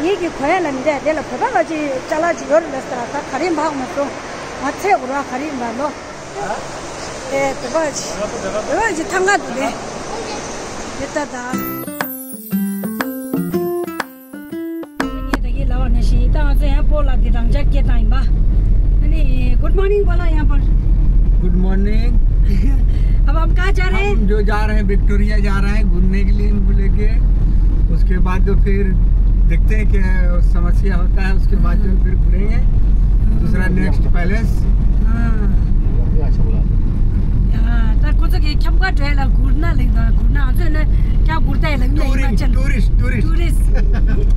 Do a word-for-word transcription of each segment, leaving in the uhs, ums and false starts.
ངེད་ཀྱི་གོ་ཡ་ལ་མི་འདྲ་དེ་ལ་བོད་པ་ག་ཅིག་ཅ་ལག་ཅིག་ཡོད་རེད་ལ་ཟེར། ད་ག་རེ་འབག་མ་སོང་། ང་ཚེ་འུར་བ་ག་རེ་འབག་ལོ། ཨེ་བོད་པ་ཅིག་བོད་པ་ཅིག་ཐང་ག་འདུག་ལེ། དེ་ལྟ་ད། ངས་ད་གིན་ལབ་པ་ནང་བཞིན་ད་ང་ཚོ་ཡང་སྤོ་ལགས་ཀྱི་རང་འཇགས་སྐད་བཏང་ཡིན་པ། ཨ་ནི་Good morning बोलो यहाँ पर। Good morning। अब हम कहाँ जा रहे हैं? हम जो जा रहे हैं, विक्टोरिया जा रहे हैं घूमने के लिए इनको लेके। उसके बाद जो फिर देखते हैं क्या समस्या होता है, उसके बाद जो फिर घूमेंगे दूसरा नेक्स्ट पैलेस। हाँ। ཡ། ད་ཁོ་ཚོ་གི་ཁྱམས་ཁ་བྲལ་ལ་སྒུར་ན་ལེགས་དང་སྒུར་ན་ང་ཚོས་ནི་ཀྱང་སྒུར་ད་ཡི་ལེགས་ནི་ཡིན་པ་ཅན། टूरिस्ट, टूरिस्ट।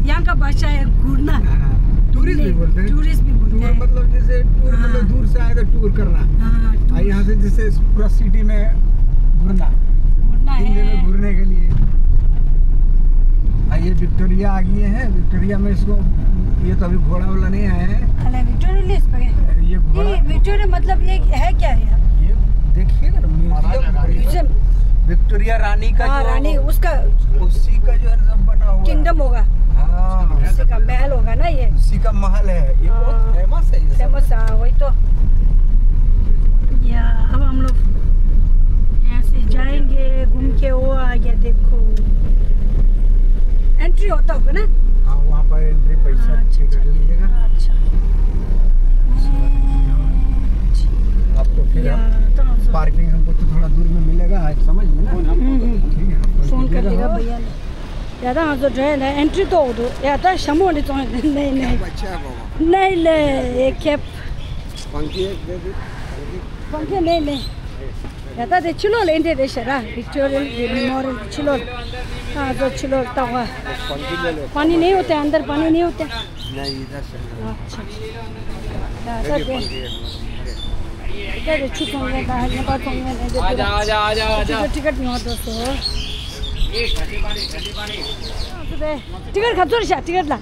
यहाँ का भाषा है घूरना। हाँ, टूरिस्ट भी बोलते हैं। टूरिस्ट भी बोलते हैं। टूर मतलब जैसे दूर से आए तो टूर करना। हाँ, और यहाँ से जैसे पूरा सिटी में घूरना। घूरना हिंदी में है। घूरने के लिए। और ये विक्टोरिया आ गई है। विक्टोरिया में इसको, ये तो अभी घोड़ा वाला नहीं आया है। अरे, विक्टोरिया ले इस पे। ये घोड़ा ये विक्टोरिया मतलब ये है क्या यार? ये देखिएगा ना, म्यूजियम। म्यूजियम। विक्टोरिया रानी का हाँ, जो रानी, उसका उसी का जो है ना, सब बना हुआ है। किंगडम होगा। हाँ। उसी का महल होगा ना ये। उसी का महल है। ये बहुत हाँ। फेमस है ये सब। फेमस, हाँ, वही तो। या, अब हम लोग यहाँ से जाएंगे, घूम के वो आ गया, देखो। एंट्री होता होगा ना? हाँ, वहाँ पर एंट्री पैसा हाँ, अच्छा, पे कर अच्छा। लीजिएगा। अच्छा। आपको फिर या, तो हम सब पार्किंग हमको तो थोड़ा दूर में मिलेगा, आप समझ में ना? हम्म, हम्म। ठीक है, आप फोन कर कीजिएगा। देगा भैया ने। या, तो हम सब जो है ना, एंट्री तो हो दो। या, तो शमो ने तो नहीं, नहीं। अच्छा है बाबा। नहीं, नहीं, ये कैप। पंखी एक दे दे, पंखी। पंखी नहीं, नहीं। या, तो दे, चिलो ले, दे, दे, शरा। विक्टोरिया मेमोरियल चिलो। हाँ, जो चिलो, तो हुआ। पंखी ले लो। पानी नहीं होता, अंदर पानी नहीं होता। नहीं, इधर से नहीं। अच्छा। या, तो दे। पंखी है। दे, दे, छू, पंखी, बाहर, यहाँ पर पंखी नहीं देते। आजा, आजा, आजा, आजा। टिकट, टिकट नहीं होता, सो। टिकट खा, चोरी शा, टिकट ला।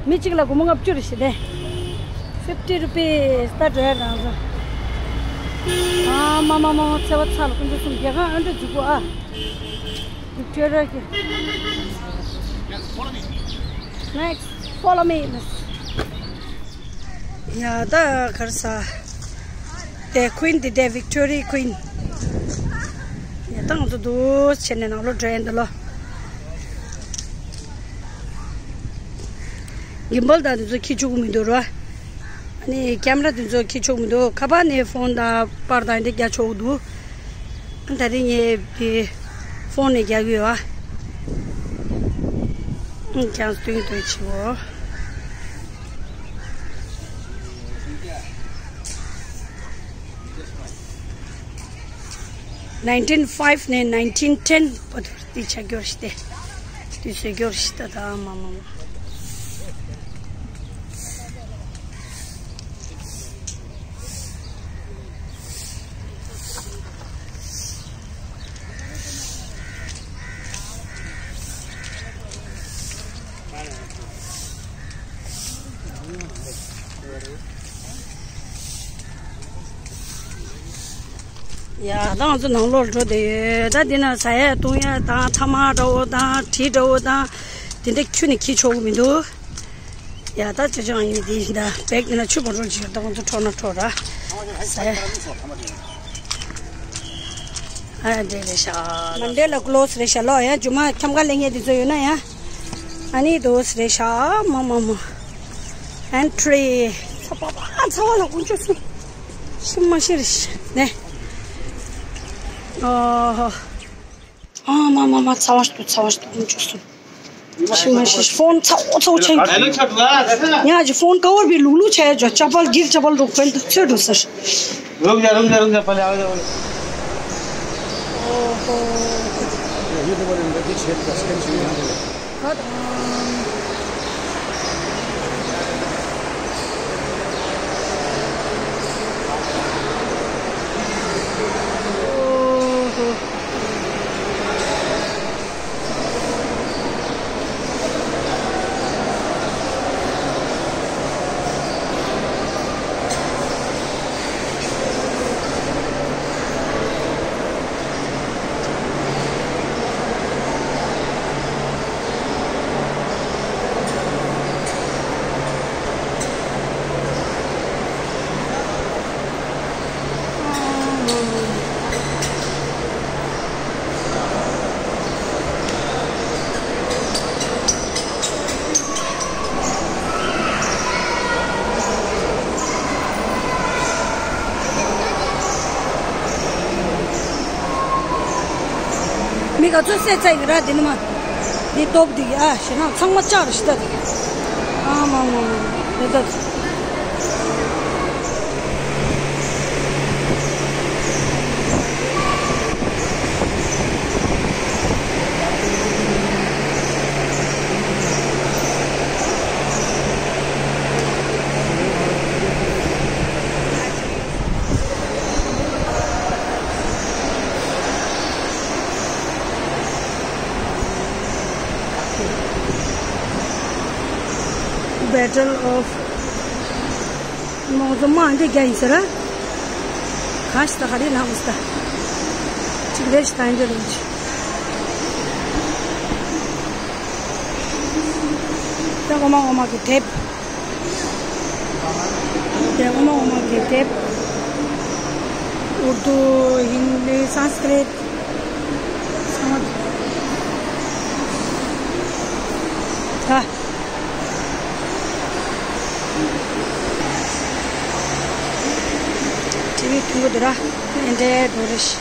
མི་གཅིག་ལ་སྒོར་མོ་ལྔ་བཅུ་རེ་ཞིག་སྟེ། fifty rupees ད་འགྲོ་ཡ་རང་ཚོ། ཨ་མ་མ་མ་མ། ཚེ་བ་ཚ་ལ་ཀུན་སྤྱོད་གསུམ། རྒྱལ་ཁང་ཨ་འདྲ་འཇུག་གོ་ཨ། Victoria གི། Next, follow me. ཡ་ད་གར་ས། དེ་Queen དེ་དེ་Victoria Queen། ཡ་ད་ང་ཚོ་འདུག་བྱས་ནས་ནང་ལོགས་འགྲོ་ཡ་འདི་ལོ། གིམ་བལ་དང་འདི་ཚོ་འཁྱེར་ཆོག་གི་མི་འདུག་ར། ཨ་ནི་ཀེམ་ར་འདི་ཚོ་འཁྱེར་ཆོག་གི་མི་འདུག་ཁ་པར་ནས་ཕོན་དང་པར་དང་འདི་རྒྱག་ཆོག་གི་འདུག་ད་རིང་ངས་དེ་ཕོན་ནས་རྒྱག་གི་ཡོད་ཨ། ཀྱང་སྟོན་སྟོན་ཆེ་བོ། nineteen five ནས་nineteen ten བར་དུ་དེ་ཆ་སྐྱོར་ཞིག་སྟེ། དུས་ཚོད་སྐྱོར་ཞིག་ད་ད་མ་མ་མ། ཡ་ད་ང་ཚོ་ནང་ལོགས་འགྲོ་བསྡད་ཡོད། ད་འདི་ན་ཟ་ཡ་བཏུང་ཡ་དང་ཐ་མག་འདྲ་བོ་དང་གྲི་འདྲ་བོ་དང་དེ་འདྲ་ཁྱོན་ནས་འཁྱེར་ཆོག་གི་མི་འདུག་ཡ་ད་ཅོ་ཅོ་ཨ་ཡིན་དེ་ཡིན་ད་བེག་འདི་ན་ཆུ་བོ་འགྲོ་བྱེད་ད་ང་ཚོ་འཕྲོ་ན་འཕྲོ་ར་ཟ་ཡ། ཨ་འདྲེ་རེད་ཤག་མན་ཌེ་ལ་ཀློ་སི་རེད་ཤག་ལོ། ཡ་ཇུ་མ་ཁྱམ་ག་ལེ་ངེ་འདི་ཚོ་ཡོད་ན་ཡ། ཨ་ནི་དོ་སི་རེད་ཤག་མ་མ་མ། ཨན་ཊི་རི། ཚ་པ་པ་ཚ་བ་ལ་ཀུན་ཅོ་སུ། ཤི་མ་ཤི་རེད་ཤག་ནས། ཨོ་ཧོ། ཨ་མ་མ་མ་ཚ་བ་ཞིག་ཏུ་ཚ་བ་ཞིག་ཏུ་ཀུན་ཅོ་སུ། ཤི་མ་ཤི་ཕོན་ཚ་བོ་ཚ་བོ་ཆེན་གི། ཉ་ཅི་ཕོན་ཀ་བར་བི་ལུག་ལུག་ཆ་ཡ་ཇོ་ཅ་པལ་གིར་ཅ་པལ་རུ་ཁོན་དུ་ཚོད་རུ་སར། रुक जा, रुक जा, रुक जा, पहले आ जा, बोले। ओहो। ད་ཚོད་སེ་ཚ་ཡི་ར་དེ་ནི་མ། འདི་སྟོབས་འདི་ཨ་ཞེ་ན་ཚང་མ་ལྕགས་རེད་ཤི་ད་དེ། ཨ་མ་མ་མ་རེད་ད། Battle of མོང་སོ་མང་འདི་རྒྱ་ཡིན་ཟེར་ར། གང་ཞིག་ད་ག་རེ་ལངས་ཟེར་ད། ཅིག་རེ་ཞིག་ད་འདི་རེད་ཅིག་ད་འོ་མ་འོ་མ་གི་དེབ། དེ་འོ་མ་འོ་མ་གི་དེབ། ཨུར་དུ། ཧིན་དི། སཾ་སྐྲྀཏ། ཚང་མ། ད། ཊི་ཝི་མཐོང་གི་འདུག་ར། ཨེ་འདྲའི་འགྲོ་རེ་ཞིག་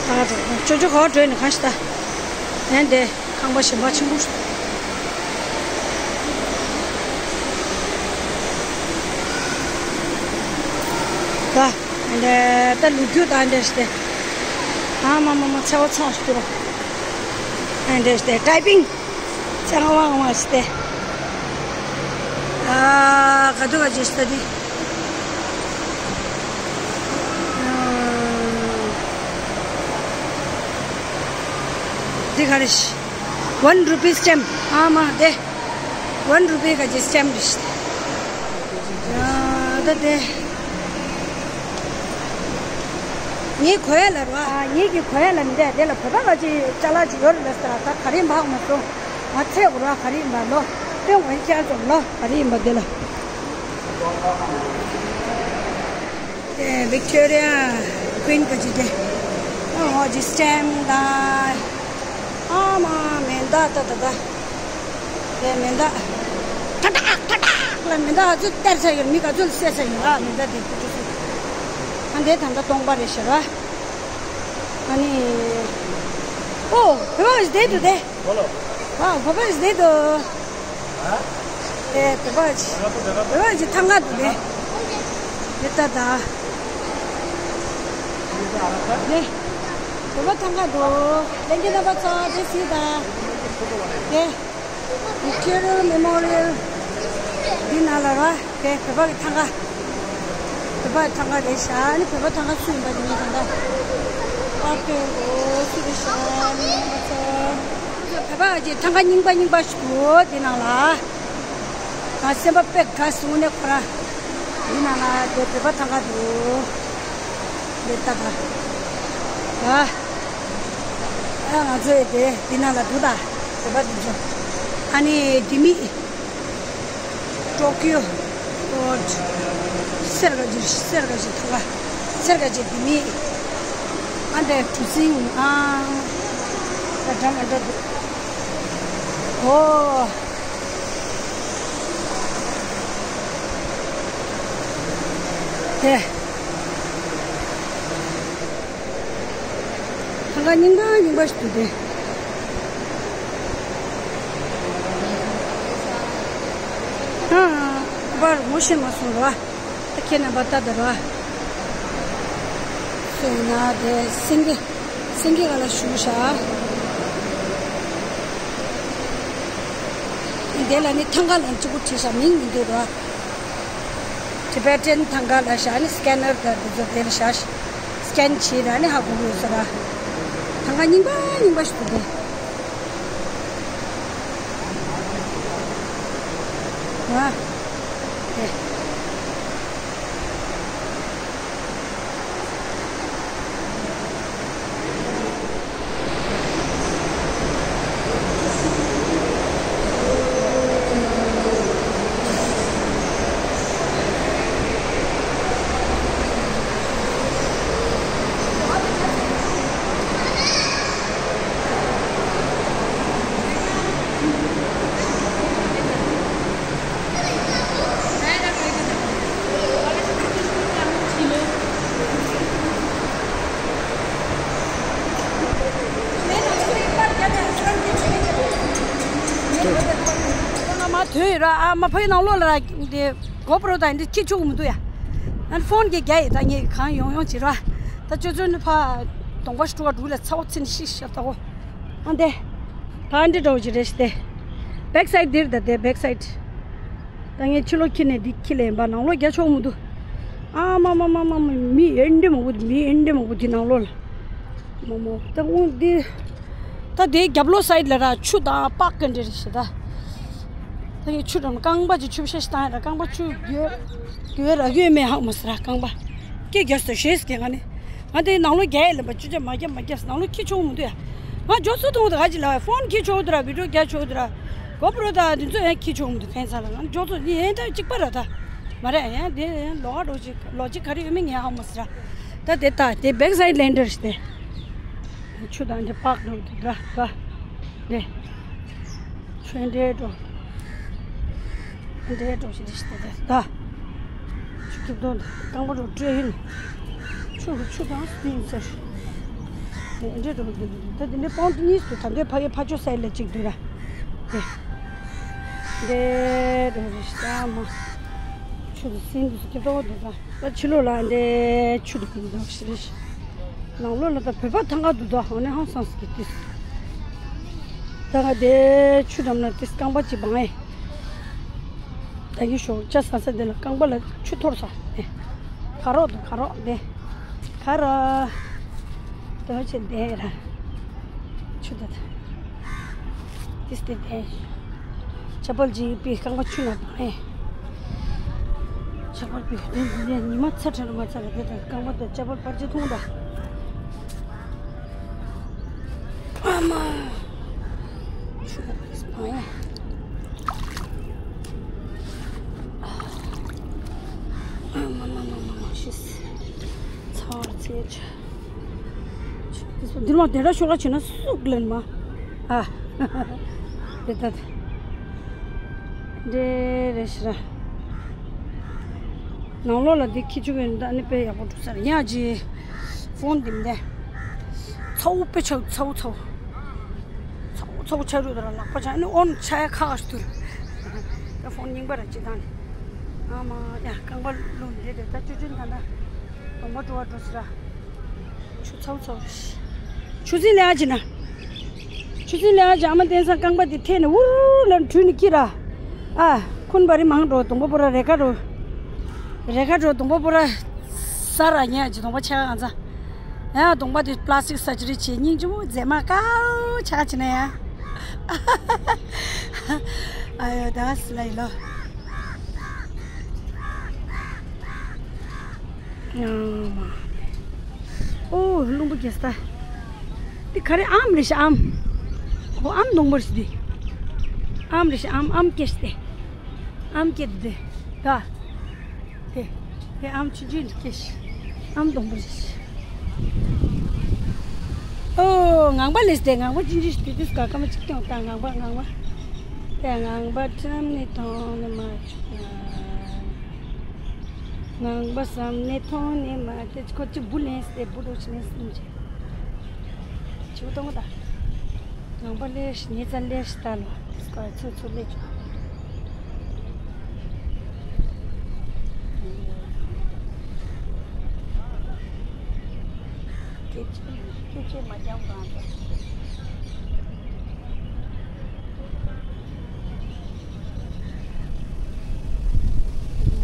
ད་འགྲོ། ཅོ་ཅོ་ག་པར་འགྲོ་ནི་གང་ཞིག་ད། ཨེ་འདྲའི། ཁང་པ་གཞན་པ་ཆེན་པོ་ཞིག་ད། ཨ་འདྲ་ད་ལུག་ཁྱུ་ད་ཨ་འདྲ་ཞིག་སྟེ། ཨ་མ་མ་མ་ཚ་བ་ཚང་ཞིག་ཏུ་རོ། ཨ་འདྲ་ཞིག་སྟེ་ཊའི་པིང་། ཚ་བ་མ་མ་ཞིག་སྟེ། ཨ་ག་དུ་ག་ཅི་ཞིག་ད་དེ། འདི་ག་རེ་ཞིག One rupee stamp. ཨ་མ་དེ། One rupee ག་ཅི་སི་ཊེམ་པ་རེད། ཡ་ད་དེ། ངའི་གོ་ཡ་ལ་རོ། ཨ་ངའི་གི་གོ་ཡ་ལ་མི་འདྲ་དེ་ལ་བོད་པ་ག་ཅི་ཅ་ལག་ཅིག་ཡོད་རེད་ལ་ཟེར་ད་ག་རེ་འབག་མ་སོང་། ང་ཚེ་འུར་བ་ག་རེ་ཡིན་པ་ལོ། སྟོན་གོ་ཡ་ཁྱེད་ཚོ་ལོ་ག་རེ་ཡིན་པ་དེ་ལ། དེ་ཝིག་ཊོ་རི་ཡ་ཀུན་ག་ཅི་དེ། ཨ་འོ་ཅི་སི་ཊེམ་པ་དང་། ཨ་མ་མེ་མདའ་ད་ད་ད། དེ་མེ་མདའ། ཐ་ཐག་ཐ་ཐག་ལ་མེ་མདའ་ག་ཚོད་སྟེར་ས་ཡོད། མི་ག་ཚོད་བསད་ས་ཡོད་ཨ་མེ་མདའ་དེ་ཐུག་ཐུག་སུ། ཨ་འདས་ད་ལྟ་སྟོང་པ་རེད་ཤག་ར། ཨ་ནི། ཨོ་བོད་པ་ཞིག་བསྡད་འདུག་དེ། ཨ་བོད་པ་ཞིག་བསྡད་འདུག་དེ་བོད་པ་ཞིག་བོད་པ་ཞིག་ཐང་ག་འདུག་དེ། དེ་ལྟ་ད། དེ། བོད་པ་ཐང་ག་འདུག་ལྷན་རྒྱས་རྣམ་པ་ཚོ་དེ་གཟིགས་དང་། དེ། ཝིག་ཊོ་རི་ཡལ་མེ་མོ་རི་ཡལ་འདི་ནང་ལ་ར། དེ་བོད་པ་གི་ཐང་ག་བོད་པ་གི་ཐང་ག་རེད་ཤག་ཨ་ནི་བོད་པ་ཐང་ག་སུ་ཡིན་པ་ཡིན་ད་ལྟ། པར་སྐྱོན་འོ་སུ་རེད་ཤག་ཨ་ནི་རྣམ་པ་ཚོ། བོད་པ་གི་ཐང་ག་རྙིང་པ་རྙིང་པ་ཞིག་འདུག་འདི་ནང་ལ། ང་སེམས་པ་དཔེ་དགའ་སོང་ནས་ཁོ་རང་། འདི་ནང་ལ་དེ་བོད་པ་ཐང་ག་འདུག་འདི་ལྟ་བ། ད། ཨ་ང་ཚོས་དེ་འདི་ནང་ལ་འདུག་ད། བོད་པ་འདི་ཚོ། ཨ་ནི་ལྡེ་མིག་ཊོ་ཀིའོ། ཨོ། སེར་ག་ཅིག་སེར་ག་ཅིག་ཐང་ག་སེར་ག་ཅིག་ལྡེ་མིག་ཨ་འདྲས་གྲུ་གཟིངས་ཨ། ད་འདྲ་མ་འདྲ་འདུག་ཨོ། དེ། ཐང་ག་རྙིང་པ་རྙིང་པ་ཞིག་འདུག་སྟེ། ཨ། པར་ངོ་ཤེས་མ་སོང་ར། ད་ཁྱེད་རྣམ་པ་ལྟ་དང་ར། སོང་ན་དེ་སེང་གེ་སེང་གེ་ག་ལ་བཞུགས་ཤག་དེ་ལ་ནི་ཐང་ག་ལ་གཅིག་པུ་བྲིས་ཤག་མིང་མི་འདུག་ར། ཊི་བེ་ཊན་ཐང་ག་ལ་ཤག་ཨ་ནི་སི་ཀེ་ནར་དང་དེ་ཚོ་དེར་ཤག་སི་ཀེན་བྱས་ར་ནི་ཧ་གོ་གི་ཡོད་ས་ར། ཐང་ག་རྙིང་པ་རྙིང་པ་ཞིག་འདུག་གས། ང་། དེ། ཨ་དོན་ཡོད་ར། ཨ་མ་ཕ་གི་ནང་ལོགས་ལ་ར་འདི་གོ་པྲོ་དང་འདི་ཁྱི་ཆུག་མི་འདུག་ཡ། ཨ་ཕོན་གྱི་རྒྱ་ཡི་ད་ངས་གང་ཡོང་ཡོང་བྱེད་ར། ད་ཅོ་ཅོ་ནི་ཕ་གདོང་པ་ཤུ་བ་འགྲུག་ལ་ཚ་བོ་ཚིན་ཤི་ཤ་ད་གོ། ཨ་འདི་ད་འདི་འགྲོ་གི་རེད་ཤི་དེ། བེག་སའིད་འདིར་ད་དེ་བེག་སའིད། ད་ངས་ཕྱི་ལོགས་ཁྱེར་ནས་འདི་ཁྱི་ལ་ཡིན་པ་ནང་ལོགས་རྒྱ་ཆོག་མི་འདུག་ཨ་མ་མ་མ་མ་མ་མི་ཨེ་འདྲེ་མང་པོ་འདུག་མི་ཨེ་འདྲེ་མང་པོ་འདི་ནང་ལོགས་ལ། མ་མ་ད་འོང་འདི། ད་དེའི་རྒྱབ་ལོགས་སའིད་ལ་ར་ཆུ་དང་པག་ག་འདྲེ་རེད་ཤི་ད། ད་ངས་ཆུ་དང་རྐང་པ་ཅིག་ཆུ་བཤལ་ཞིག་བཏང་ཡ་ར་རྐང་པ་ཆུ་རྒྱུ་རྒྱུ་ར་གོས་མེད་ཧག་མ་སི་ར་རྐང་པ། སྐེ་རྒྱ་སོ་ཞེས་སྐེ་ང་ནི། ང་དེའི་ནང་ལོགས་རྒྱ་ཡི་ལ་པ་ཆུ་ཆ་མ་རྒྱབ་མ་རྒྱབ་ནང་ལོགས་ཁྱི་ཆོག་མི་འདུག་ཡ། ང་ཇོ་སུ་ཐུང་དུ་ག་ཅི་ལ་ཕོན་ཁྱི་ཆོག་དུ་ར་བི་ཌིའོ་རྒྱ་ཆོག་དུ་ར། གོ་པྲོ་དང་འདི་ཚོ་ཡང་ཁྱི་ཆོག་མི་འདུག་ཕན་ཚ་ལ་ང་ཇོ་སུ་ཡིན་ད་གཅིག་པ་ར་ད། མ་རེད་ཡང་དེ་ཡང་ལོག་འགྲོ་ཅིག་ལོ་ཅིག་ག་རེ་ཡོད་མེད་ངས་ཧ་མ་སི་ར། ད་དེ་ད་དེ་བེག་སའིད་ལེན་ཌར་ཞིག་དེ། ཆུ་དང་དེ་པག་འགྲོ་དུ་ར་ར། དེ། ཆུ་འདྲེ་འགྲོ། འདྲེ་འགྲོ་ཞིག་རེ་ཞིག་དེ་དེ་ད། ཆུ་ཐིབས་དོན་རྐང་པ་འགྲོ་སྤྲོད་ཡིན། ཆུ་ཆུ་དང་སྟེང་ཟེར། འདྲེ་འགྲོ་དེ་ད་དེ་འདྲེ་པང་དུ་གཉིས་སུ་ད་འདྲེ་ཕ་གི་ཕ་ཆོ་སའི་ལ་གཅིག་འདུག་ར། དེ། འདྲེ་འགྲོ་རེ་ཞིག་ད་མ། ཆུ་དུ་སིན་དུ་སུ་ཐིབས་དོན་དུ་ད། ད་ཕྱི་ལོགས་ལ་འདི་ཆུ་འདུག་གི་འདུག་ཞེས་རེད། ནང་ལོགས་ལ་ད་བོད་པ་ཐང་ག་འདུག་ད་འོ་ནས་ཧང་སངས་ཀྱི་ཏིས། ད་ང་དེ་ཆུ་འགྲམ་ན་ཏིས་རྐང་པ་གཅིག་སྦང་ཨེ། ད་གི་ཞོགས་ཇ་ཟ་ས་དེ་ལ་རྐང་པ་ལ་ཆུ་འཐོར་ས་ཨེ། ཁ་རོག་འདུག་ཁ་རོག་དེ། ཁ་རོག་དོན་ཆེ་དེ་ར། ཆུ་ད་ད། ཏིས་ཏེ་ཏེ། ཆ་པལ་ཅིག་པི་རྐང་པ་ཆུ་ན་པ་ཨེ། ཆ་པལ་པི་ཏེ་ཉི་མ་ཚ་ཁྲ་རུ་མ་ཚ་ར་དེ་ད་རྐང་པ་དང་ཆ་པལ་པར་ཅི་ཐུང་ད། ཨ་མ། ཆུ་ན་པ་ཨེ། ཨ་མ་མ་མ་མ་མ་ཤི། ཚ་བར་ཚེ་ཆ། འདིར་མ་དེ་འདྲ་ཤོག་ལ་བྱས་ན་སུག་ལེན་མ། ཨ། དེ་ལྟ་དེ། འདྲེ་རེ་ཞིག་ར། ནང་ལོགས་ལ་འདི་ཁྱི་ཆུ་གི་འདི་ནི་དཔེ་ཡག་པོ་འགྲོ་ས་རེད་ཡ་ཇི། ཕོན་འདི་མི་འདྲ། ཚ་བོ་དཔེ་ཆ་ཚ་བོ་ཚ་བོ། ཚ་བོ་ཚ་བོ་ཆ་རུ་དེ་ར་ལག་པ་ཆ་ནི་ཨོན་ཆ་ཡ་ཁ་ཁ་ཞིག་ཏུ་རེད། ད་ཕོན་རྙིང་པ་ར་ཅི་དང་ནི། ཨ་མ་ཡ་རྐང་པ་ལུང་འདི་རེད་ད་ཅོ་ཅོ་ད་ད། གདོང་པ་འགྲོ་བ་འགྲོ་སི་ར། ཆུ་ཚ་བོ་ཚ་བོ་རེད། ཆུ་སྲིན་ལས་ཨ་ཅི་ན། ཆུ་སྲིན་ལས་ཨ་ཅི་ཨ་མ་བསྟན་ས་རྐང་པ་དེ་ཐད་ནས་འུར་ལ་འཁྲུལ་ནས་ཁྱི་ར། ཨ། ཁུན་པ་རི་མང་འགྲོ་གདོང་པ་པོ་ར་རེ་ཁ་འགྲོ། རེ་ཁ་འགྲོ་གདོང་པ་པོ་ར་ས་ར་ཉལ་ཨ་ཅི་གདོང་པ་ཆགས་ཨ་ཚ། ཡ་གདོང་པ་དེ་པ་ལ་སི་ཊིག་སར་ཇི་རི་བྱས་སྙིང་རྗེ་མོ་མཛེས་མ་དཀར་ཆགས་ཅི་ན་ཡ། ཨ་ཡོ་ད་སི་ལ་ཡི་ལོ། ཨོ་རླུང་བུ་རྒྱས་ས། འདི་ག་རེ་ཨམ་རེད་ཤག་ཨམ། ཨོ་ཨམ་སྡོང་པོ་རེད་ཤག་འདི། ཨམ་རེད་ཤག་ཨམ་ཨམ་སྐྱེས་ཤག་སྟེ། ཨམ་སྐྱེས་འདི། ད། དེ། དེ་ཨམ་ཆུང་ཆུང་འདི་སྐྱེས་ཤག་ཨམ་སྡོང་པོ་རེད་ཤག་ཨོ་ངང་པ་ལས་སྟེ་ངང་པ་ཆུང་ཆུང་ཞིག་དེ་དུས་ག་སྐར་མ་གཅིག་སྟོང་དང་ངང་པ་ངང་པ། དེ་ངང་པ་བསམ་ནས་མཐོང་ནས་མ་བྱུང་། ངང་པ་བསམ་ནས་མཐོང་ནས་མ་དེ་ཁོ་ཅི་བུ་ལེན་སྟེ་བུ་རོ་ཆི་ལེན་སྟེ་མི་བྱེད། ཆུ་གཏོང་ད། ངང་པ་ལེ་ཤི་ཉེ་ཚ་ལེ་ཤི་ད་ལོ་དེ་སྐོར་ཚུ་ཚུ་ལེ་ཆུ། སྐད་ཆ་སྐད་ཆ་མ་རྒྱག་གང་ད།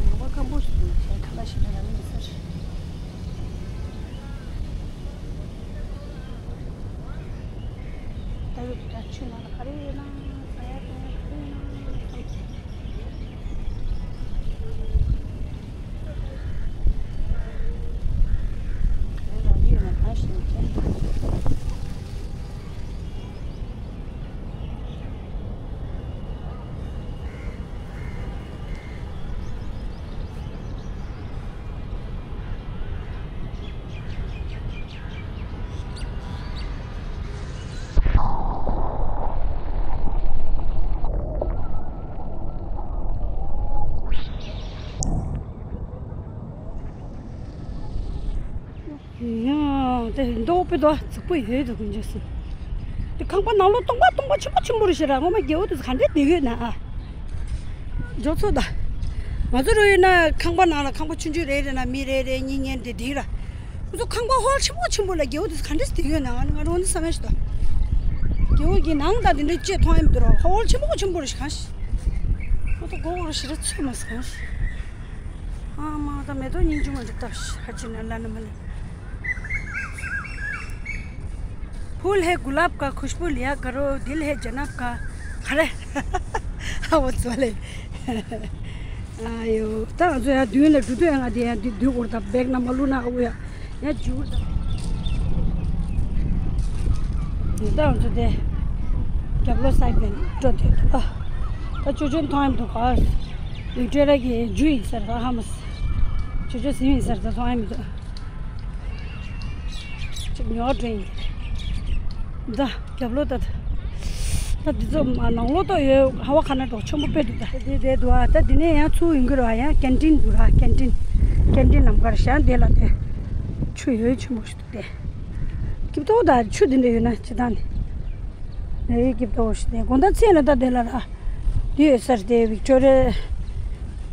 ངང་པ་སྐམ་པོ་ཞིག་འདུག་ཁ་ལག་ཞིག་ལ་ར་མི་ཟེར། ད་ཡོད་ད་ཆུ་ནང་ལ་ག་རེ་ཡོད་ན་ཟ་ཡ་བཏུང་ཡ་ག་རེ་ཡོད་ན་ཐམས་ཅད། ག་རེ་ལ་ཡོད་ན་ད་ཞིག་ཅན། ཡང་དེ་མདོག་དཔེ་དོ་རྫིག་པོ་ཡོད་དོ་ཀུན་རྒྱུ་སུ། དེ་ཁང་པ་ནང་ལོགས་སྟོང་པ་སྟོང་པ་ཆེན་པོ་ཆེན་པོ་རེད་ཤག་ར། ངོ་མ་རྒྱལ་པོ་དེ་ག་འདྲས་བསྡད་ཡོད་ན་ཨ། འཇོག་ཚོད་ད། ང་ཚོ་རུ་ཡིན་ན་ཁང་པ་ནང་ལ་ཁང་པ་ཆུང་ཆུང་རེ་རེ་ན་མི་རེ་རེ་གཉིས་གཉིས་དེ་འདིག་ར། ཁོ་ཚོ་ཁང་པ་ཧོལ་ཆེན་པོ་ཆེན་པོ་ལ་རྒྱལ་པོ་དེ་ག་འདྲས་སྡོད་ཡོད་ན་ང་ང་རང་འདི་བསམ་ཡ་ཞིག་འདུག་རྒྱལ་པོ་གི་ནང་དང་དེ་འདྲས་ཅེས་མཐོང་ཡ་མི་འདུག་ར། ཧོལ་ཆེན་པོ་ཆེན་པོ་རེ་ཞིག་གང་ཞིག་ང་ཚོ་མགོ་སྐོར་ཞེ་དྲག་ཚོད་མ་སོང་ཞིག་ཨ་མ་ད་མེ་ཏོག་སྙིང་རྗེ་མ་འདྲ་སྟབས་ཤིག་ཧ་ཅི་ན་ལ་ན་མ་ལ། फूल है गुलाब का, खुशबू लिया करो, दिल है जनाब का। खरे। हाँ, वो वाले। आयो, ད་ང་ཚོ་ཡང་མདུན་ལ་འགྲོ་དུས་ཡང་ང་དེ་ཡང་འདི་འདུག་གོ་ད་བེག་ནང་མ་བླུགས་ན་འོ་ཡ། ཡང་འཇུག་ད། ད་ང་ཚོ་དེ་རྒྱབ་ལོགས་སའིཌ་ནས་འགྲོ་དུས་ད། ད་ཅོ་ཅོ་མཐོང་ཡ་མི་འདུག་ག་ཝིག་ཊོ་རི་ཡ་གི་ཇུ་ཡིན་ཟེར་ད་ཧ་མ་སི། ཅོ་ཅོ་ཟིན་ཡིན་ཟེར་ད་མཐོང་ཡ་མི་འདུག་ཅིག་ཉོ་འགྲོ་ཡིན། ད་རྒྱབ་ལོགས་ད། ད་འདི་ཚོ་མ་ནང་ལོགས་ཏོ་ཡོད་ཧ་བ་ཁ་ན་འགྲོ་ཆེན་པོ་དཔེ་འདུག་ད། དེ་དེ་འདུག་ཨ། ད་འདི་ནས་ཡང་ཚུར་ཡོང་གི་རེད་བ། ཡང་ཀན་ཊིན་འདུག་ར། ཀན་ཊིན། ཀན་ཊིན་ལམ་ཁར་བཞག་འདི་ལ་དེ་ཆུ་ཡོད་ཆེན་པོ་ཞིག་འདུག་དེ། སྐྱིད་ཏོག་ད་ཆུ་འདི་འདྲ་ཡོད་ན་ཅི་ད་ནི། ཨེ་སྐྱིད་ཏོག་ཞིག་དེ་དགོང་དག་མཚན་ལ་ད་དེ་ལ་ར། འདི་ཡོད་སར་དེ་ཝིག་ཊོ་རི་ཡ་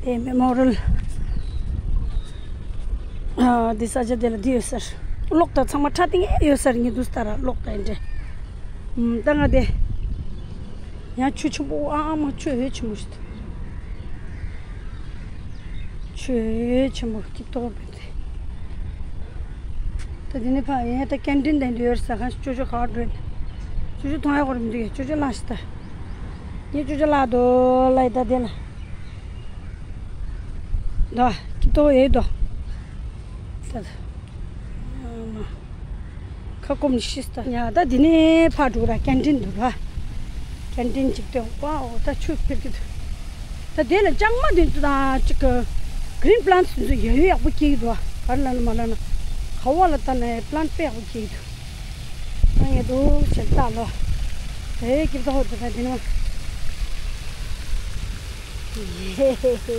དེ་མེ་མོ་རི་ཡལ། ཨ་འདི་ས་ཆ་དེ་ལ་འདི་ཡོད་སར། གློག་དང་ཚང་མ་ཁྲ་ཏིང་ཡོད་སར་ངས་འདུག་སྟ་ར་གློག་དང་འདྲེ། ད་ང་དེ་ཡང་ཆུ་ཆེན་པོ་ཨ་ཨ་མ་ཆུ་ཡོད་ཆེན་པོ་ཞིག་འདུག་ཆུ་ཡོད་ཆེན་པོ་སྐྱིད་ཏོག་དཔེ། ད་དེ་ནས་ཕ་ཡན་ད་ཀན་ཊིན་དེ་འདྲ་ཡོད་ས་ཁ་ཅོ་ཅོ་ག་འགྲོ་ནས་ཅོ་ཅོ་མཐོང་ཡ་གོ་ར་མི་འདུག་ཅོ་ཅོ་ལངས་ཤིག་ད། ངས་ཅོ་ཅོ་ལངས་དོ་ལ་ཡི་ད་དེ་ལ། ད་ཀི་ཏོ་ཡེ་དོ། ད་ཁ་སྐོམ་ཤི་ད། ཡ་ད་དེ་ནས་ཕ་འགྲོ་ར་ཀན་ཊིན་འདུག་ར། ཀན་ཊིན་ཅིག་སྟོན་པའོ་ད་ཆུ་ཕེབས་ཀྱི་འདུག་ད་དེ་ལ་ལྕང་མ་དེ་ཚོ་དང་གཅིག་གི་གི་རིན་པི་ལན་ཊི་དེ་ཚོ་ཡོད་ཡོད་ཡག་པོ་སྐྱེ་གི་འདུག་ག་རེ་ལབ་ན་མ་ལབ་ན་ག་བ་ལ་ལྟ་ན་པི་ལན་ཊི་དཔེ་ཡག་པོ་སྐྱེ་གི་འདུག་ད་ངས་འདུག་བྱས་ལྟ་ལོ། དེ་སྐྱིད་ཏོག་དེ་ད་དེ་ནི་མ་ཧེ་ཧེ་ཧེ་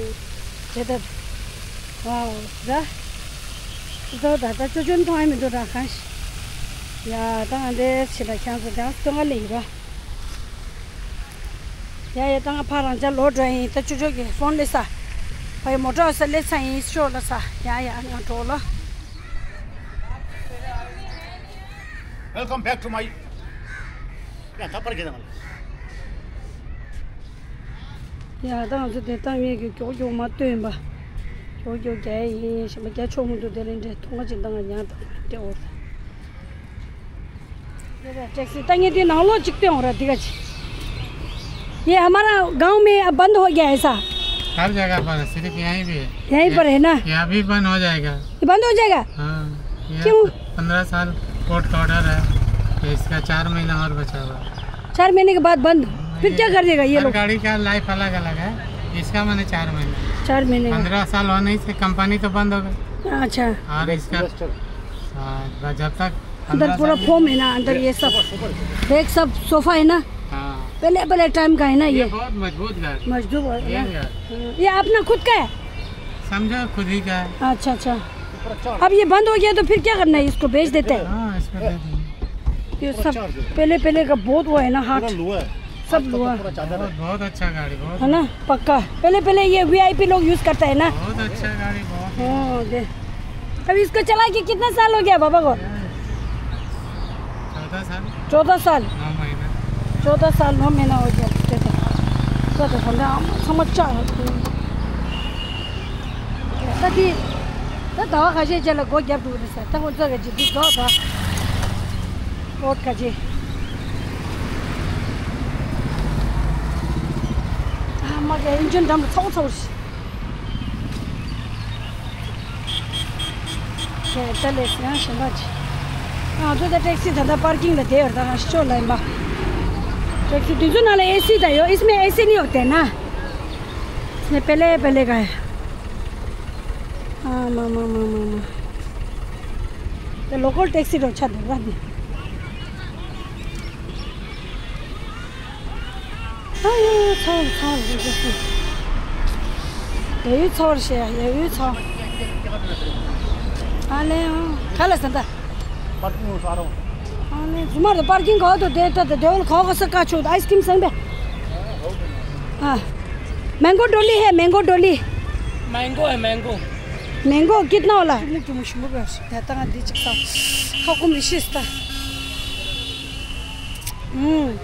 བྱས་ད་ཝའོ་ད་སྐྱིད་ཏོག་ད་ད་ཅོ་ཅོ་མཐོང་ཡ་མི་འདུག་ད་གང་ཞིག་ཡ་ད་ང་འདི་བྱས་ད་ཁྱང་ཚོ་དང་སྟོན་ག་ལེ་ཡིན་རོ། ཡ་ཡ་ད་ང་ཕ་རང་ཅག་ལོག་འགྲོ་ཡིན། ད་ཅོ་ཅོ་གི་ཕོན་སླེབས་ས། ཕ་ཡི་མོ་ཊ་ས་སླེབས་ཚར་ཡིན་ཤོག་ལ་ས། ཡ་ཡ་ང་འགྲོ་ལོ། Welcome back to my ཡ་ད་པར་གི་ད་ང་ལ། ཡ་ད་ང་ཚོ་དེ་ད་ངས་གི་མགྱོགས་མགྱོགས་མ་སྟོན་པ། མགྱོགས་མགྱོགས་རྒྱག་ཡ་ཡིན་ཞེས་པ་རྒྱག་ཆོག་མི་འདུག་དེ་ལས་འདྲེ་ཐོང་ང་ཅིག་ད་ང་ཉག་ད་འདྲེ་འོ། ये रहा टैक्सी, तंगे दिन हम लोग चिकते हो रहा दिखा जी। ये हमारा गांव में अब बंद हो गया ऐसा? हर जगह पर है, सिर्फ यहीं भी है। यहीं पर है ना? यहाँ भी बंद हो जाएगा। ये बंद हो जाएगा? हाँ, ये क्यों? पंद्रह साल कोर्ट का ऑर्डर है, तो इसका चार महीना और बचा हुआ है। चार महीने के बाद बंद? फिर क्या कर देगा ये लोग? गाड़ी का लाइफ अलग अलग है। इसका मैंने चार महीने, चार महीने का। पंद्रह साल होने से कंपनी तो बंद हो गई। अच्छा। और इसका, हाँ, जब तक अंदर पूरा फोम है ना, अंदर ये सब बैग, सब सोफा है ना। हाँ। पहले पहले टाइम का है ना ये। बहुत मजबूत घर। मजबूत है ना। ये अपना खुद का है? समझो खुद ही का है। अच्छा अच्छा। अब ये बंद हो गया तो फिर क्या करना है? इसको बेच देते हैं? हाँ, इसको दे देंगे। ये सब पहले पहले का बहुत वो है ना, हार्ड। सब लोहा है। बहुत, बहुत अच्छा गाड़ी, बहुत। है ना, पक्का। पहले पहले ये वीआईपी लोग यूज करता है ना। बहुत अच्छा गाड़ी, बहुत। हाँ दे। अब इसको चला के कितना साल हो गया बाबा को? चौदह साल। चौदह साल। नौ महीना। चौदह साल नौ महीना हो गया। तो हम समझ। ད་དེ། ད་ཟླ་བ་ཁ་ཤས་རྗེས་ལ་སྒོ་བརྒྱབ་འགྲོ་གི་རེད་ཟེར། ད་ཁོང་ཚོ་གི་ཇི་འདི་རྫོགས་ད། ཨོ་ཁ་ཅིག་ཨ་མ་གི་ཨིན་ཇིན་འགྲམ་ལ་ཚ་བོ་ཚ་བོ་ཞིག་ཞེས་ད་ལས་ཡང་གཞན་པ་ཅིག་ང་ཚོ་ད་ཊེག་སི་ད་ལྟ་པར་ཀིང་ལ་བསྡད་ཡོད་རེད། ད་ང་ཤོར་ལ་ཡིན་པ། ཊེག་སི་དེ་ཚོ་ནང་ལ་ཨེ་སི་ད་ཡོད། इसमें ऐसे नहीं होते ना। इसमें पहले पहले का है। ཨ་མ་མ་མ་མ་མ། དེ་ལོ་ཀལ་ཊེག་སི་རོ་ཆ་འདུག་ར་འདི། ཨ་ཡོ་ཚོར་ཚོར་རེ་རེ་སུ། ཡ་ཡོ་ཚོར་ཞེ་ཡ་ཡོ་ཚོར། ཨ་ལེ་ཨ་ག་ལ་ཟ་འདྲ། ཨ་ལེ་རྫུན་མ་རེད། པར་ཀིང་གོ་དོ་དེ་ལྟ་དེ་དེ་བོ་ལ་གོ་གོ་ས་ཀ་ཆུ་ཨའི་སི་ཀྲིམ་སང་པས། ཨ། मैंगो डोली है, मैंगो डोली। मैंगो है, मैंगो। मैंगो कितना वाला? ཀྱུ་མོ་ཀྱུ་མོ་ཞིམ་པོ་བས། ད་ལྟ་ང་འདི་གཅིག་ཟ། ཁ་སྐོམ་རེ་ཤི་སྟ། ཨུམ།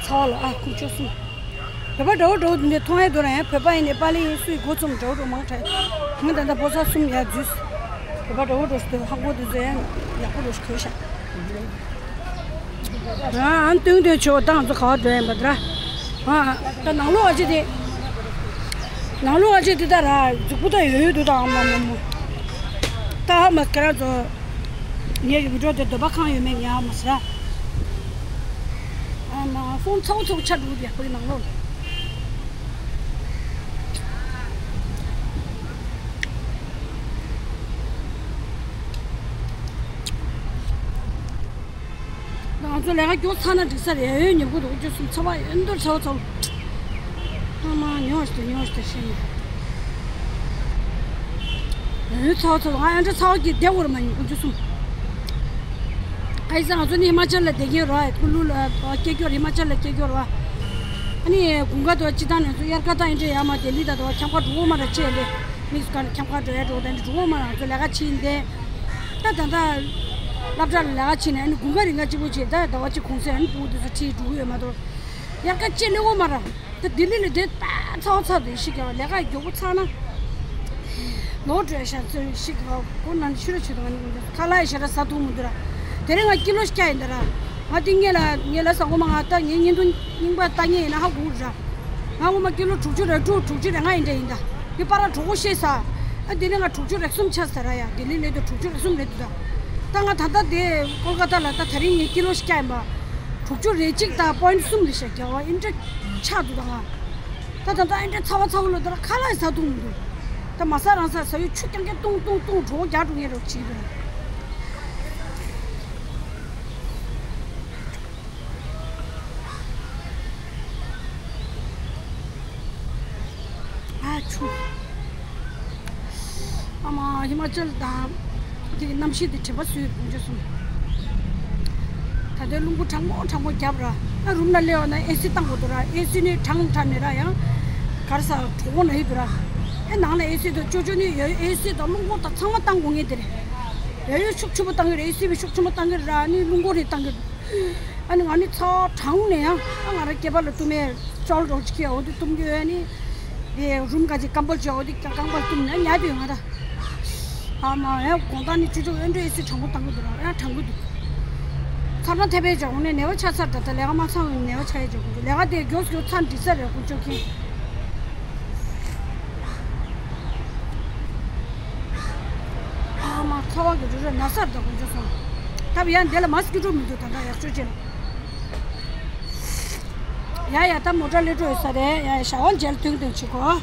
ཚ་བ་ལ་ཨ་ཁུག་ཅོ་སུ། བོད་པ་འདྲ་བོ་འདྲ་བོ་འདི་འདྲ་མཐོང་ཡས་འདུག་ར། ཡང་བོད་པ་ཡིན་ནས་པཱ་ལི་ཡིན་སུ་ཡིན་མགོ་རྩོམ་འདྲ་བོ་འདྲ་བོ་མང་དྲགས། ང་ད་ལྟ་བོ་ས་གསུམ་ཡར་འཛུལ། བོད་པ་འདྲ་བོ་འདྲ་བོ་ཞིག་འདུག་ཧ་གོ་འདུག་ཚོད་ཡང་ཡག་པོ་འདྲ་བོ་ཞིག་གོ་ཤག་ཨ་ཨ་སྟོན་སྟོན་ཆོག་ད་ང་ཚོ་ག་བ་འགྲོ་ཡིན་པ་འདྲ། ཨ་ད་ནང་ལོགས་ཨ་ཅེ་དེ། ནང་ལོགས་ཨ་ཅེ་དེ་ད་ར་རྫིག་པོ་ད་ཡོད་ཡོད་འདུག་ད་ཨ་མ་མ་མ། ད་ཧ་མ་ཁྱེད་རང་ཚོ། ངའི་བི་ཌིའོ་དེ་འདོད་པ་ཁང་ཡོད་མེད་ངས་ཧ་མ་ཟེར། ཨ་མ་ཧྥོན་ཚ་བོ་ཚ་བོ་ཆགས་འགྲོ་གི་འདུག་ཡག་པོ་གི་ནང་ལོགས་ལ། ང་ཚོ་ལས་ཀ་མགྱོགས་ཚར་ན་འགྲིག་ས་རེད། ཡོད་ཉོབ་གི་འདུག་ཅུ་གསུམ་ཚ་བ་ཡོད་མདོག་ཚ་བ་ཚ་བ། ཨ་མ་ཉོ་ཞིག་ཉོ་ཞིག་ཤེས་ཡོད། ཚ་བ་ཚ་བ་ང་ཨ་འདྲ་ཚ་བ་གི་བསྡད་འོར་མ་ཉོ་གི་ཅུ་གསུམ། ཨ་ཡི་ས་ང་ཚོ་ནི་ཧི་མ་ཅལ་ལ་བསྡད་མཁན་ར། ཀུ་ལུ་ལ་སྐྱེ་རྒྱུ་ར། ཧི་མ་ཅལ་ལ་སྐྱེ་རྒྱུ་ར། ཨ་ནི་དགུན་ཁ་དུ་སྤྱི་བཏང་ནས་ཚོ་དབྱར་ཁ་དང་ཨེ་འདྲ་ཡ་མ་དེ་ལི་ད་དུ་ཁྱམས་ཁ་འགྲོ་མ་ར་ཅེས་ལེ། མིག་སི་ཀ་ནས་ཁྱམས་ཁ་འགྲོ་ཡ་འགྲོ་དེ་འདྲ་འགྲོ་མ་ར། ང་ཚོ་ལས་ཀ་ཕྱིན་ཏེ། ད་ད་ད་སློབ་གྲྭ་ལ་ལས་ཀ་ཕྱིན་ནས་ཨ་ནི་དགུན་ཁ་རིང་ག་གཅིག་པོ་བྱས། ད་ཟླ་བ་གཅིག་གུང་སེང་ཨ་ནི་སྤུ་གུ་དེ་ཚོ་ཁྲིད་འགྲོ་གི་ཡོད་མ་གཏོགས། དབྱར་ཁ་ཅེས་ལེ་འོ་མ་ར། ད་ལྡི་ལི་ལ་དེ་ད་ཚ་བ་ཚ་དུས་ཤི་ག་ལས་ཀ་མགྱོགས་པོ་ཚར་ན། ལོ་དྲོད་ཤ་ཚོས་ཤི་ག་ཁོ་ན་ཤི་ར་ཆུ་དང་ནི་ཁ་ལག་ཤ་ར་ཟ་ཐུབ་མི་འདུག་ར། དེ་རིང་ང་ཀི་ལོ་བརྒྱ་ཡིན་ད་ར། ང་དེ་ངེད་ལ་ངེད་ལ་ཟ་གོ་མ། ང་ད་ངའི་བརྙན་ཐུང་རྙིང་པ་ལྟ་ངེས་ཡིན་ན་ཧ་གོ་ར། ང་ངོ་མ་ཀི་ལོ་དྲུག་ཅུ་རེ་དྲུག་དྲུག་ཅུ་རེ་ལྔ་ཡིན་འདྲ་ཡིན་ད། འདི་པ་ར་གྲོགས་པོ་ཤེས་ས། ཨ་དེ་ནས་ང་དྲུག་ཅུ་རེ་གསུམ་ཆགས་ས་ར་ཡ། ལྡི་ལི་ལས་དུ་དྲུག་ཅུ་རེ་གསུམ་རེད་འདུག་ད། ད་ང་ད་ལྟ་དེ་ཀོལ་ཀ་ཏ་ལ་ད་དེ་རིང་ངའི་ཀི་ལོ་བརྒྱ་ཡིན་པ། དྲུག་ཅུ་རེ་གཅིག་དང་པོ་ཡིན་གསུམ་རེ་ཤ་རྒྱ་བ་ཨིན་འདྲ་ཆགས་འདུག་ད་ང་། ད་ད་ད་ཨེ་འདྲ་ཚ་བ་ཚ་བོ་ལོ་ད་ཁ་ལག་ཟ་ཐུབ་མི་འདུག་ད་མ་ཟ་རང་ཟ་ཟ་ཡོད་ཆུ་རྐྱང་རྐྱང་བཏུང་བཏུང་བཏུང་གྲོད་ཁོག་རྒྱགས་འགྲོ་ངེས་རོགས་བྱེད་ཀྱི་འདུག་ཨ་ཆུ། ཨ་མ་ཧི་མ་ཅལ་དང་། དེ་གི་གནམ་གཤིས་དེ་དྲན་པ་གསོས་ཡོང་རྒྱུ་སོང་། ད་ལྟའི་རླུང་བུ་གྲང་མོ་གྲང་མོ་བརྒྱབ་ར། ཨ་རུམ་ལ་སླེབས་ཡོང་ན་ཨེ་སི་བཏང་དགོས་འདུག་ར། ཨེ་སི་ནི་གྲང་དྲགས་ནས་ར་ཡང་། གར་ས་གྲོད་ཁོག་ན་ཡོད་འདུག་ར། ཨེ་ནང་ལ་ཨེ་སི་དང་ཅོ་ཅོ་ནི་ཡོད། ཨེ་སི་དང་རླུང་འཁོར་དང་ཚང་མ་བཏང་དགོས་ངེས་དེ་རེད། ཡོད་ཡོད་ཤུགས་ཆེན་པོ་བཏང་གི་རེད། ཨེ་སི་བས་ཤུགས་ཆེན་པོ་བཏང་གི་རེད་ར། ནི་རླུང་འཁོར་རེ་བཏང་གི་རེད། ཨ་ནི་ང་ནི་ཚ་གྲང་ནས་ཡང་ཨ་ང་རང་སྐེད་པ་ལ་བཏུམ་མེད་ཅོལ་འདྲ་ཅིག་གི་འོ་དེ་བཏུམ་གི་ཡོད། ཨ་ནི་དེ་རུམ་ག་ཅིག་ཀམ་པོལ་ཅིག་འོ་དེ་ཀམ་པོལ་བཏུམ་ནས་ཉལ་དུས་ང་ད། ཨ་མ་ཡང་དགོང་དག་ནི་ཅུ་ཅུ་ཨེ་འདྲ་ཨེ་སི་གྲང་པོ་བཏང་གི་འདུག་ར། ཡང་གྲང་གི་འདུག་ཚར་ན་ཐེ་བའི་ཇོག་ནས་ནད་པ་ཆ་ཚར། ད་ལྟ་ལས་ཀ་མ་ཚང་བའི་ནད་པ་ཆ་ཡི་ཇོག་གི་འདུག་ལས་ཀ་དེ་མགྱོགས་མགྱོགས་ཚར་འགྲིག་ས་རེད་དཀོན་མཆོག་མཁྱེན། ཨ་མ་ཚ་བ་གི་རུ་རུ་ན་སར་དང་དཀོན་མཆོག་སོང་། ད་བི་ཡང་འདི་ལ་མ་སྐྱིད་འགྲོ་མི་འདུག་ད་ལྟ་ཡག་ཤོས་ཅན། ཡ་ཡ་ད་མོ་ཊ་ལས་འགྲོ་ཡོད་ས་རེད། ཡ་ཡ་ཞའོ་མཇལ་ཐུང་ཐུང་བྱེད་གོ།